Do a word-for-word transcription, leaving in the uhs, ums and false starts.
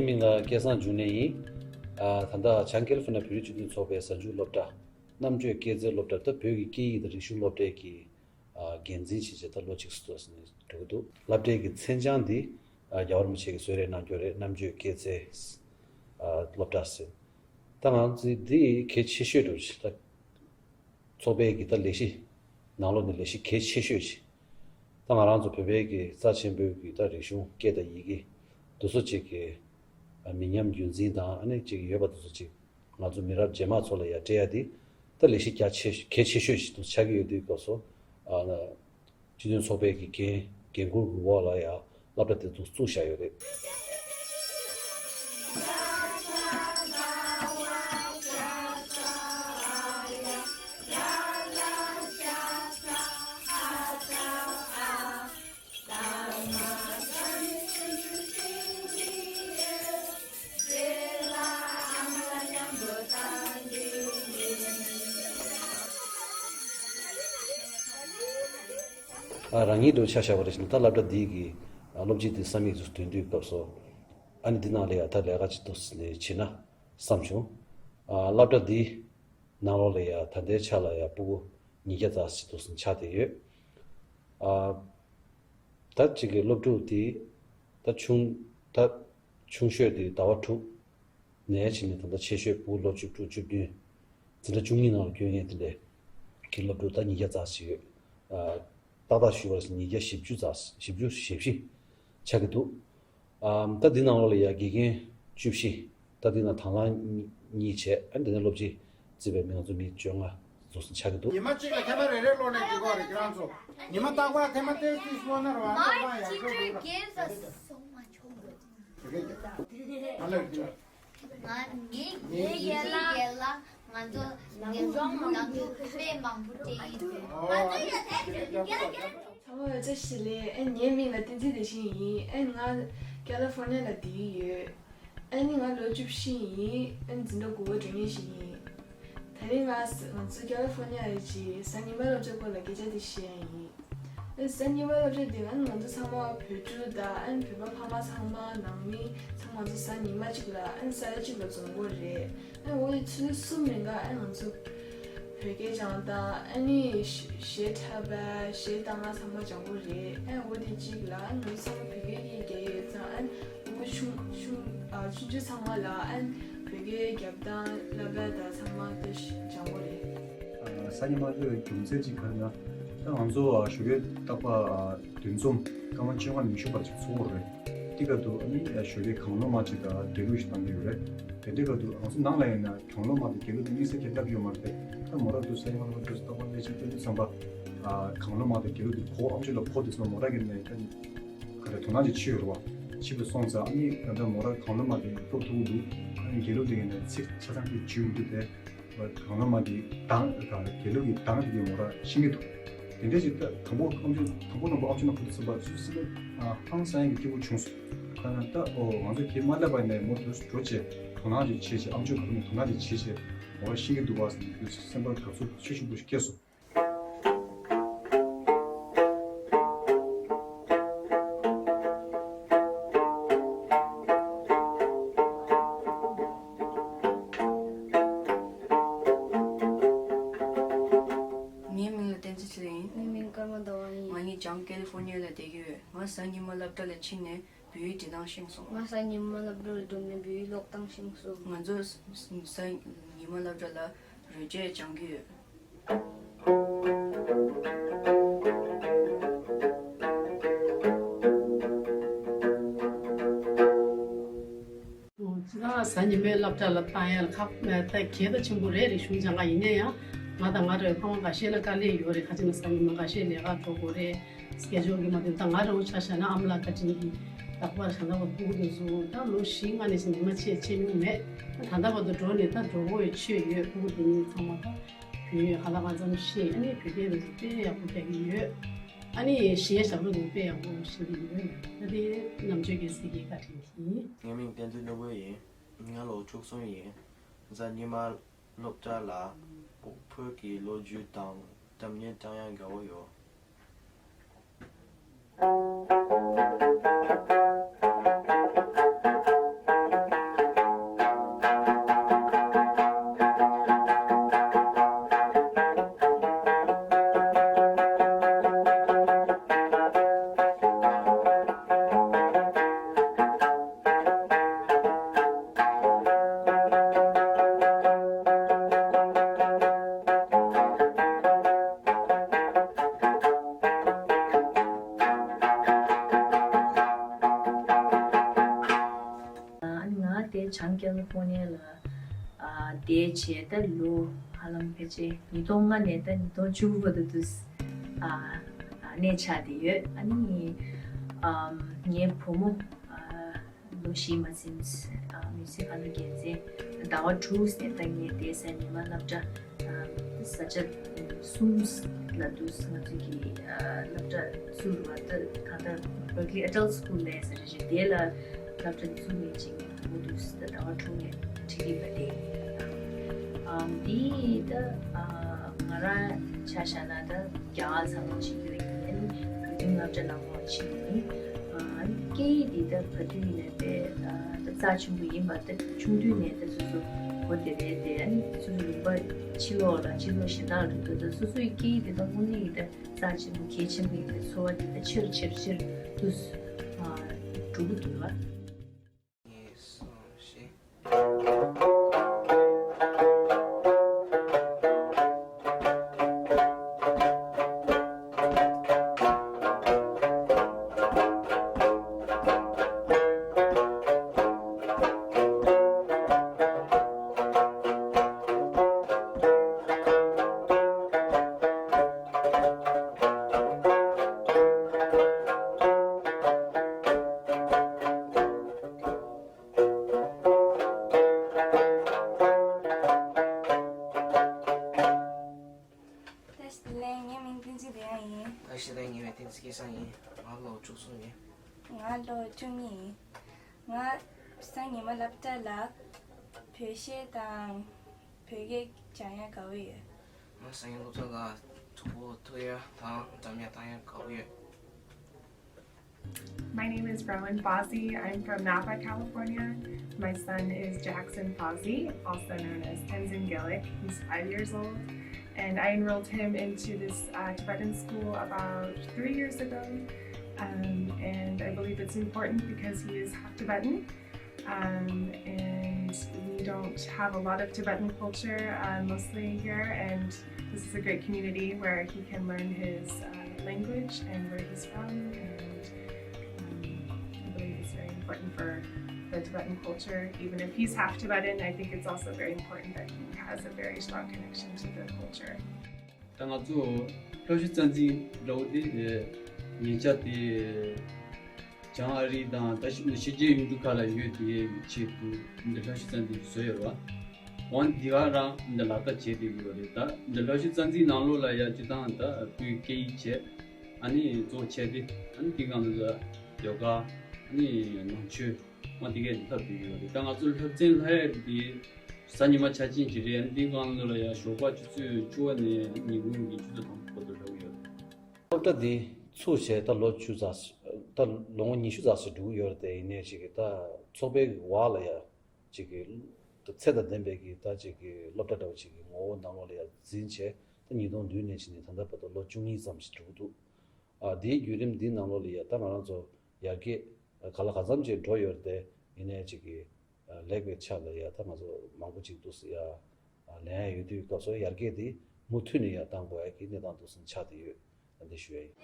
ངའི་མིང་ལ་སྐལ་བཟང་འབྱུང་གནས་ཡིན། ཨ། ད་ལྟ་བྱང་ཀེ་ལི་ཧྥོ་ནི་ཡ་བོད་རིགས་སྤྱི་མཐུན་ཚོགས་པའི་གཟའ་མཇུག་སློབ་གྲྭ། རྣམ་དཔྱོད་སྐྱེད་ཚལ་སློབ་གྲྭ། ད་བོད་ཀྱི་སྐད་ཡིག་དང་རིག་གཞུང་སློབ་གྲྭའི་གི་ཨ། འགན་འཛིན་བྱས་བྱས་ད་ལོ་གཅིག་ཙམ་འགྲོ་གི་འདུག་སློབ་གྲྭའི་གི་མཚན་བྱང་འདི་ཨ། རྒྱལ་བ་རིན་པོ་ཆེ་གིས་གསོལ་རས་གནང་རྒྱུ་རེད། རྣམ་དཔྱོད་སྐྱེད་ཚལ་ཨ། སློབ་གྲྭ་ཟེར། ད་ང་ཚོའི་འདི་གལ་ཆེ་ཤོས་འདྲ་བོ་ཞིག་ད། ཚོགས་པའི་གི་ད་ལས་གཞི་ནང་ལོགས་ནས་ལས་གཞི་གལ་ཆེ་ཤོས་ཤིག་ད་ང་རང་ཚོ་བོད་པའི་གི་རྩ་ཆེན་པོའི་གི་ད་རིག་གཞུང་སྐད་དང་ཡི་གེ་འདི་ཚོ་ཅིག་གི་མི་ཉམས་རྒྱུན་འཛིན་དང་ཨ་ནི་ཅིག་ཡོད་པ་འདི་ཚོ་ཅིག་ང་ཚོ་མི་རབས་རྗེས་མ་ཚོ་ལ་ཡ་སྤྲད་ཡ་འདི་ད་ལས་གཞི་རྒྱ་ཆེ་གལ་ཆེ་ཤོས་ཤིག་ཏུ་ཆགས་ཀྱི་ཡོད་དུས་སྐབས་སུ་ཨ། སྤྱི་མཐུན་ཚོགས་པའི་གི་འགན་འགན་འཁུར་གྱི་འོག་ལ་ཡང་སློབ་གྲྭ་དེ་ཚོ་བཙུགས་བཞག་ཡོད་རེད། ཨ། རང་ཉིད་དུ་ཆ་བཞག་པ་རེད་ཟེར་ན་ད་སློབ་གྲྭ་འདི་གི་ཨ། སློབ་སྤྱི་དེ་ས་མིག་ཚོ་འདོན་དུས་སྐབས་སུ་ཨ་ནི་འདི་ནང་ལ་ཡང་ད་ལས་ཀ་ཅིག་ཏུ་བྱེད་ན་བསམ་བྱུང་། ཨ། སློབ་གྲྭ་འདི་ནང་ལོགས་ལ་ཡང་ད་ལྟའི་ཆ་ལ་ཡང་སྤུ་གུ་ཉིས་བརྒྱ་ཙམ་ཞིག་ཏུ་ཆགས་བསྡད་ཡོད། ཨ། ད་ཅིག་གི་སློབ་ཕྲུག་དེ་ད་ཆུང་ད་ཆུང་ཤོས་དེ་ཟླ་བ་དྲུག་ནས་བྱས་ནས་ད་ལྟ་ཆེ་ཤོས་སྤུ་གུ་ལོ་བཅུ་དྲུག་བཅུ་བདུན་འཛིན་གྲྭ་བཅུ་གཉིས་ནང་ལ་སྐྱོད་མཁན་དེ་འདྲའི་གི་སློབ་ཕྲུག་ད་ཉིས་བརྒྱ་ཙམ་ཞིག་ཡོད། ཨ། ཏག་ཏག་ཞུས་པར་ཉིས་བརྒྱ་བཞི་བཅུ་ཙམ་བཞི་བཅུ་ཞེ་བཞི་ཆགས་ཀྱི་འདུག་ཨ། ད་འདི་ནང་ལོགས་ལ་ཡ་དགེ་རྒན་བཅུ་བཞི། ད་འདི་ནང་དང་བླངས་གཉིས་བྱས། ཨ། འདི་ནས་སློབ་སྤྱི་བརྩིས་པའི་མི་ང་ཚོ་མི་བཅོ་ལྔ་ཙམ་ཆགས་ཀྱི་འདུག་ཉི་མ་གཅིག་ལ་ཐེངས་མ་རེ་རེ་ཀློག་ནས་འགྲིག་གི་རེད། ཁྱེད་རང་ཚོ་ཉི་མ་རྟག་པར་ཐེངས་མ་ཏོག་ཙམ་ཀློག་ན་རེད་བ། རྟག་པར་ཡག་ཤོས་འགྲིག་རེད། དེ་གས་ཀྱང་། ང་ལ་ཡོད། ང་ངའི་ངའི་ཡན་ལག་ཡན་ལག་ང་ཚོ་ངའི་རོང་ནང་དུ་དཔེ་མང་པོ་སྤྲད་ཡིན། ང་ཚོ་ཡ་དེ་ཡ་ཡ། ཚང་མ་ལ་བཀྲ་ཤིས་བདེ་ལེགས། ཨེ། ངའི་མིང་ལ་བསྟན་འཛིན་བདེ་ཆེན་ཡིན། ཨེ། ང་ཀ་ལི་ཧྥོར་ནི་ཡ་ལ་བསྡད་ཀྱི་ཡོད། ཨེ་ནི་ང་ལོ་བཅུ་བཞི་ཡིན། ཨེ་ནི་འཛིན་གྲྭ་དགུ་པ་འགྲོ་མཁན་ཞིག་ཡིན། ད་རིང་ང་ང་ཚོ་ཀ་ལི་ཧྥོར་ནི་ཡ་ལ་ཅིག་གཟའ་ཉི་མ་སློབ་གྲྭ་སྐོར་ལ་སྐད་ཆ་དེ་བཤད་ཡ་ཡིན། ཨེ་གཟའ་ཉི་མ་སློབ་གྲྭ་འདི་ང་ང་ཚོ་ཚང་མ་བོད་ཕྲུག་དང་ཨེ་བོད་པ་ཕ་མ་ཚང་མ་ནང་མི་ཚང་མ་ང་ཚོ་གཟའ་ཉི་མ་གཅིག་ལ་ཨེ་ས་ཡ་གཅིག་ལ་འཛོམས་དགོས་རེད། ཨེ་འོ་ཡི་ཚུལ་གསུམ་རིང་ག་ཨེ་ང་ཚོ་བོད་སྐད་སྦྱང་སྟངས་ཨེ་ནི་གཞས་འཁྲབ་པ་གཞས་བཏང་ང་ཚང་མ་སྦྱང་དགོས་རེད། ཨེ་འོ་དེ་གཅིག་ལ་ཨེ་ང་ཚོ་ཚང་མ་བོད་སྐད་ཀྱི་རྒྱལ་ཡོད་ཙང་ཨེ་ཕྲུ་གུ་ཆུང་ཆུང་ཨ་ཆུང་ཆུང་ཚང་མ་ལ་ཨེ་བོད་སྐད་རྒྱབ་སྟངས་བསླབ་པ་དང་ཚང་མ་དེ་སྦྱང་དགོས་རེད། ཨ། གཟའ་ཉི་མ་སླེབས་པའི་རྒྱུ་མཚན་གཅིག་ག་རེ་ན། ད་ང་ཚོ་ཨ་ཞོགས་ཀའི་རྟག་པར་ཨ་འདུ་འཛོམས་སྐར་མ་བཅོ་ལྔ་ནས་ཉི་ཤུ་བར་ཅིག་ཚོགས་ཀྱི་རེད། དེ་སྐབས་དུ་ཨ་ནི་ཨ་ཞོགས་ཀའི་གང་བློ་མ་ཅིག་དང་དགེ་ལུགས་ཤིག་བཏང་གི་ཡོད་རེད། དེ་འདྲའི་སྐབས་དུ་ང་ཚོ་ནང་ལ་ཡིན་ན་གང་བློ་མ་དང་དགེ་ལུགས་དེ་དམིགས་བསལ་གྱི་ལབ་ཡོད་མ་རེད་དེ། ད་མོ་རང་དུ་གཟའ་ཉི་མ་ལ་དུ་རྟག་པར་སླེབས་ཕྱིན་ཏེ་དུ་བསམ་པ། ཨ་གང་བློ་མ་དང་དགེ་ལུགས་དེ་གོ་ཨམ་ཅོག་ལ་གོ་དུས་ཙམ་མོ་རང་གི་ནས་ད་ག་རེ་དོ་སྣང་ཅིག་ཆུད་ཡོད་རེད་བ། ཕྱི་པོ་སོང་ཙང་ཨ་ནི་ད་ལྟ་མོ་རང་གང་བློ་མ་དེ་ཐོབ་ཐུབ་ཀྱི་འདུག་ཨ་ནི་དགེ་ལུགས་དེ་གི་ནས་ཚིག་ཆ་ཚང་དེ་བརྗོད་མི་འདུག་དེ། གང་བློ་མ་གི་གདངས་དང་དགེ་ལུགས་ཀྱི་གདངས་དེ་གའི་མོ་ར་ཤེས་ཀྱི་འདུག་དེ་འདྲ་ཞིག་ད་དང་པོ་ཨམ་ཅོག་དང་པོ་དང་པོ་ཨམ་ཅོག་ནང་ཕུད་དུ་ཕྱིན་པ་སུ་སུ་ལ་ཧང་སང་ཡག་གི་སྐྱིད་པོ་བྱུང་སོང་། ད་ན་ད་ཨོ་ང་ཚོ་དེ་མ་སླེབས་པ་ནས་མོ་དུས་སུ་འགྲོ་བྱས་དོ་སྣང་ཅིག་བྱས་བྱས་ཨམ་ཅོག་ག་ནས་དོ་སྣང་ཅིག་བྱས་བྱས་མོ་ར་ཤེས་ཀྱི་འདུག་བ་ཟེར་ནས་དུས་སུ་སེམས་པར་དགའ་ཚོར་ཆེ་ཞུ་པོ་ཞིག་སྐྱེས་སོང་། ངའི་མིང་ལ་བསྟན་འཛིན་ཚེ་རིང་ཡིན། ངའི་མིང་ཀརྨ་ཟླ་བ་ཡིན། ང་གཉིས་བྱང་ཀེ་ལི་ཧྥོར་ནི་ཡ་ལ་བསྡད་ཀྱི་ཡོད། ང་གཟའ་ཉི་མ་སློབ་གྲྭ་ལ་ཕྱིན་ནས་བོད་ཡིག་འབྲི་སྟངས་ཤེས་སོང་། ང་གཟའ་ཉི་མ་སློབ་གྲྭ་ལ་འགྲོ་ནས་བོད་ཡིག་ཀློག་སྟངས་ཤེས་སོང་། ང་ཚོ་གཟའ་ཉི་མ་སློབ་གྲྭ་ལ་རོལ་ཆས་སྦྱང་གི་ཡོད། ང་གཟའ་ཉི་མའི་སློབ་གྲྭ་ལ་བཏང་ཡ་ལ་ཁག་ད་གལ་ད་ཆེན་པོ་རེད། རིག་གཞུང་སྦྱང་ག་ཡིན་ན་ཡང་ང་དང་ང་རའི་ཕ་མ་འགའ་ཤས་ལ་དཀའ་ལས་ཡོད་རེད། ཁ་ཅིག་ན་གཟའ་ཉི་མ་འགའ་ཤས་ལས་ཀ་འགྲོ་དགོས་རེད། སྐད་ཅོར་གྱི་མ་དེ་ད་ང་རང་ཆ་བཞག་ན་ཨ་མ་ལགས་བཀའ་དྲིན་གྱིས་རྟག་པར་ཞལ་ཏ་བ་ཕྲུ་གུ་དེ་ཚོ་ད་ལོ་བཞི་ལྔ་ནས་བཟུང་ཉི་མ་ཆད་ཆད་མྱོང་མེད། ད་ལྟ་བར་དུ་འགྲོ་ནས་ད་འགྲོ་གི་ཡོད། ཆོད་ཡོད། ཕྲུ་གུ་དེ་གཉིས་ཚང་མ་ད་བོད་ཡིག་ཧ་ལམ་གང་འཚམ་ཤེས། ཨ་ནི་བོད་སྐད་དེ་ཚོ་དཔེ་ཡག་པོ་རྒྱག་གི་ཡོད། ཨ་ནི་གཞས་ཞབས་བྲོ་དེ་དཔེ་ཡག་པོ་ཤེས་ཀྱི་ཡོད། ད་དེ་རྣམ་དཔྱོད་རྒྱལ་མཚན་གྱི་བཀའ་དྲིན་ཡིན། ངའི་མིང་བསྟན་འཛིན་ནོར་བུ་ཡིན། ང་ལོ་བཅུ་གསུམ་ཡིན། གཟའ་ཉི་མ་སློབ་གྲྭ་ལ་བོད་ཀྱི་ལོ་རྒྱུས་དང་སྒྲ་སྙན་བཏང་ཡ་དགའ་བོ་ཡོད། བྱང་ཀ་ལི་ཧྥོ་ནི་ཡ་ལ་ཨ་བསྡད་བྱས་ད་ལོ་ཧ་ལམ་ཕལ་ཆེར་ཉིས་སྟོང་ལྔ་ནས་ད་ཉིས་སྟོང་བཅུ་དགུ་བར་དུ་དུས་ཨ་ཨ་གནས་ཆགས་བསྡད་ཡོད། ཨ་ནི་ཨམ་ངའི་བུ་མོ་ཨ་ལོ་བཞི་མ་ཟིན་ཨ་མི་ཚེ་ཁ་ལོ་རྒྱལ་མཚན་ཟླ་བ་དྲུག་ནས་ད་ངས་བསྡད་ས་ཉི་མ་སློབ་གྲྭ་ཨ་བཟའ་བཅའ་གསུམ་ལ་དུས་ང་ཚོ་གི་ཨ་སློབ་གྲྭ་བཙུགས་རུ་བ་ད་ད་ལྟ་Berkeley Adult School ལས་ས་རེད་རེད་དེ་ལ་སློབ་གྲྭ་བཙུགས་ནས་ཅིག་འོ་འདུག་ཟེར་ཟླ་བ་དྲུག་ནས་ཁྲིད་ཀྱི་ཡོད་པ་དེ། ཨམ་འདི་ད་ཨ་ང་རང་ཆ་བཞག་ན་ད་རྒྱ་གར་ཚང་མ་བྱེད་རྒྱུ་ཡིན། བོད་ཁྱིམ་སློབ་གྲྭ་ནང་ལོགས་ཕྱིན་ཡིན། ཨ་སྐད་ཡིག་འདི་ད་ག་དུས་ནས་དཔེ་ཨ་ད་རྩ་ཆེན་པོ་ཡིན་པ་ད་ཆུང་དུས་ནས་ད་སོ་སོ་གོ་བདེ་བས་དེ་ཨ་ནི་སོ་སོ་ལུང་པ་ཕྱི་ལོགས་ལ་ཕྱི་ལོགས་གཞན་དག་ལ་འགྲོ་དུས་ད་སོ་སོའི་སྐད་ཡིག་འདི་ད་དངོས་གནས་ཡིན་ད། རྩ་ཆེན་པོ་གལ་ཆེན་པོ་ཡིན་པའི་ཚོར་བ་དེ་ད་ཆེ་རུ་ཆེ་རུ་ཆེ་རུ་དུ་ཨ་འགྲོ་གི་འདུག་ལ། གཉིས་གསུམ་བཞི། བཀྲ་ཤིས་བདེ་ལེགས། ངའི་མིང་བསྟན་འཛིན་བདེ་དབྱངས་ཡིན། བཀྲ་ཤིས་བདེ་ལེགས། ངའི་མིང་བསྟན་འཛིན་སྐལ་བཟང་ཡིན། ང་ལོ་བཅུ་གསུམ་ཡིན། ང་ལོ་བཅུ་གཉིས་ཡིན། ང་སང་ཉི་མ་སློབ་གྲྭ་ལ་བོད་གཞས་དང་བོད་སྐད་སྦྱང་ཡག་དགའ་པོ་ཡོད། ང་སང་ཉིན་སློབ་གྲྭ་ལ་གྲོགས་པོ་ཐུག་ཡག་དང་འགྲམ་ཡག་བཏང་ཡག་དགའ་པོ་ཡོད། My name is Rowan Fozzie. I'm from Napa, California. My son is Jackson Fozzie, also known as Tenzin Gelek. He's five years old. And I enrolled him into this uh, Tibetan school about three years ago. Um, and I believe it's important because he is half Tibetan. Um, and we don't have a lot of Tibetan culture, uh, mostly here, and this is a great community where he can learn his uh, language and where he's from, and um, I believe it's very important for the Tibetan culture. Even if he's half Tibetan, I think it's also very important that he has a very strong connection to the culture. ད་ང་ཚོ་ལྷོ་ཕྱོགས་རྩ་འཛིན་འདྲ་བོ་དེ་ཉེ་ཆར་དེ་བྱང་ཨ་རི་དང་ད་ཕྱི་རྒྱལ་ཡུལ་གྲུ་ཁག་ལ་ཡོད་དེ་ཆེད་དུ་འདི་ལྷོ་ཕྱོགས་རྩ་འཛིན་བཟོས་ཡོད་རེད་བ། འོན་འདི་ག་རང་འདི་ལག་བསྟར་བྱས་བསྡད་ཡོད་རེད། ད་འདི་ལྷོ་ཕྱོགས་རྩ་འཛིན་ནང་ལོགས་ལ་ཡ་སྤྱི་བཏང་ད་བོད་སྐད་ཡིག་བྱས་ཨ་ནི་གཙོ་བོ་བྱས་ཏེ་ཨ་ནི་དེ་གང་ལ་ཡོ་ག་ཨ་ནི་ནང་ཆོས། ང་དེ་གས་ལྷབ་བསྡད་ཡོད་རེད། ད་ང་ཚོ་སློབ་ཚན་ལྷག་ཡག་དེ་གཟའ་ཉི་མ་ཆ་ཅན་ཅིག་རེད། འདི་སྒང་ལ་ཡང་ཞོགས་པ་ཆུ་ཚོད་བཅུ་པ་ནས་ཉིན་གུང་གི་ཆུ་ཚོད་དང་པོ་བར་དུ་ལྷག་ཡོད་རེད། སློབ་གྲྭ་འདི་ཚུགས་བྱས་ད་ལོ་བཅུ་ཙམ་ད་ལོ་ངོ་ཉི་ཤུ་ཙམ་ཞིག་འགྲོ་གི་ཡོད་རེད་དེ། ཡིན་ནའི་ཅིག་གི་ད་ཚོགས་པའི་འོག་ལ་ཡ་ཅིག་གི་ཚད་དང་ལྡན་པའི་གི་ད་ཅིག་གི་སློབ་གྲྭ་འདྲ་བོ་ཅིག་གི་ངོ་བོ་ནང་ལོགས་ལ་ཡ་འཛིན་བྱས་ད་ཉིས་སྟོང་བདུན་ནས་ཕྱིན་ནས་ད་ལྟ་བར་དུ་ལོ་བཅུ་གཉིས་ཙམ་ཞིག་འགྲོ་གི་འདུག་ཨ་དེའི་བརྒྱུད་རིམ་འདི་ནང་ལོགས་ལ་ཡ་ད་ང་རང་ཚོ་ཡར་རྒྱས་ག་ལ་ག་ཙམ་ཅིག་འགྲོ་ཡོད་རེད་དེ། ཡིན་ནའི་ཅིག་གི་ལེགས་པའི་ཆ་ལ་ཡ་ད་ང་ཚོ་མང་པོ་ཅིག་འདུག་སེ་ཡ་ལེན་ཡ་ཡོད་དུས་སྐབས་སུ་ཡར་རྒྱས་འདི་མུ་མཐུད་ནས་ཡ་གཏང་དགོས་ཡ་གི་གནས་སྟངས་འདུག་སེ་ཆགས་བསྡད་ཡོད། འདི་ཞུ་ཡ་ཡིན།